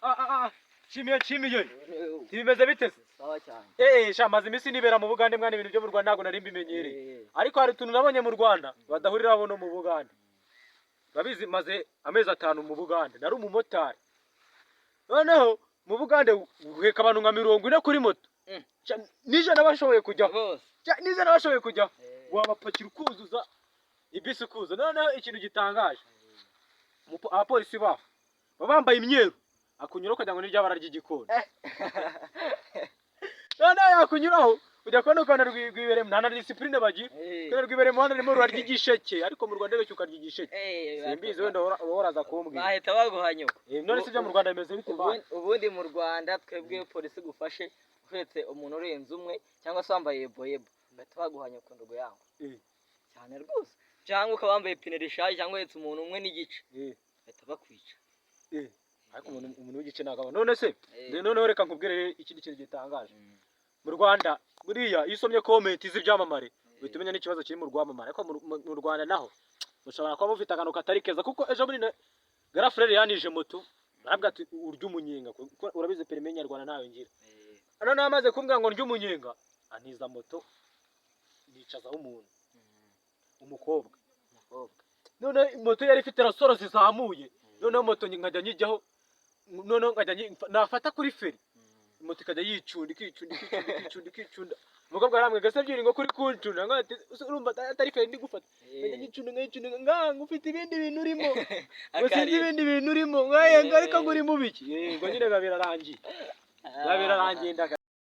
Ah, ah, ah. Nshimiye, nshimiye. Ntibimeze bite se? Sawa cyane. Sha, maze iminsi nibera mu Bugande mwana, ibintu byo mu Rwanda ntabwo nari mbimenyereye. Ariko hari utuntu nabonye mu Rwanda badahuriraho no mu Bugande. Urabizi, maze amezi 5 mu Bugande, nari umumotari. Noneho mu Bugande uheka abantu nka 40 kuri moto. Sha, n'100 bashoboye kujyaho. Bose. Sha, n'100 bashoboye kujyaho. Wabapakira ukuzuza ibisi ukuzuza. Noneho ikintu gitangaje, abapolisi baho baba bambaye imyeru, akunyuraho ukagira ngo ni ryabara ry'igikoni. Noneho yakunyuraho ujya kubona ukabona rwibereye, nta na discipline bagira. Kubera rwibereye mu muhanda rurimo rurarya igisheke, ariko mu Rwanda benshi ukarya igisheke. Simbizi, wenda uraza kumbwira. Bahita baguha nyoko. None se ibyo mu Rwanda bimeze bite? Ubundi mu Rwanda twebwe iyo polisi igufashe uhetse umuntu urenze umwe cyangwa se wambaye yebo yebo, bahita baguha nyoko ndugu yangu. Cyane rwose, cyangwa ukaba wambaye ipine rishaje cyangwa uhetse umuntu umwe n'igice, bahita bakwica. Ariko umuntu w'igice ntabwo aba. None se noneho reka nkubwire rero ikindi kintu gitangaje. Mu Rwanda buriya iyo usomye comment z'ibyamamare uhita umenya n'ikibazo kiri mu rwamamare, ariko mu Rwanda naho mushobora kuba mufite akantu katari keza, kuko ejo bundi grand frère yanije moto, arabwira ati: "Urya umunyenga," kuko urabizi permis nyarwanda ntayo ngira. Noneho amaze kumbwira ngo ndya umunyenga, antiza moto nicazaho umuntu, umukobwa. Umukobwa. None moto yari ifite ressort zizamuye, noneho moto nkajya nyijyaho, noneho nkajya nafata kuri feri, moto ikajya yicunda, ikicunda, ikicunda, ikicunda, ikicunda. Umukobwa arambwira ngo: "Ese byiri ngo kuri kuncunda?" Ngo ati: "Urumva atari feri ndi gufata?" Nkajya nyicunda, nkayicunda, nganga ufite ibindi bintu urimo, ngo sinzi ibindi bintu urimo, nkaye ngo ariko ngo uri mu biki? Ngo nyine biba birarangiye, biba birarangiye ndaga.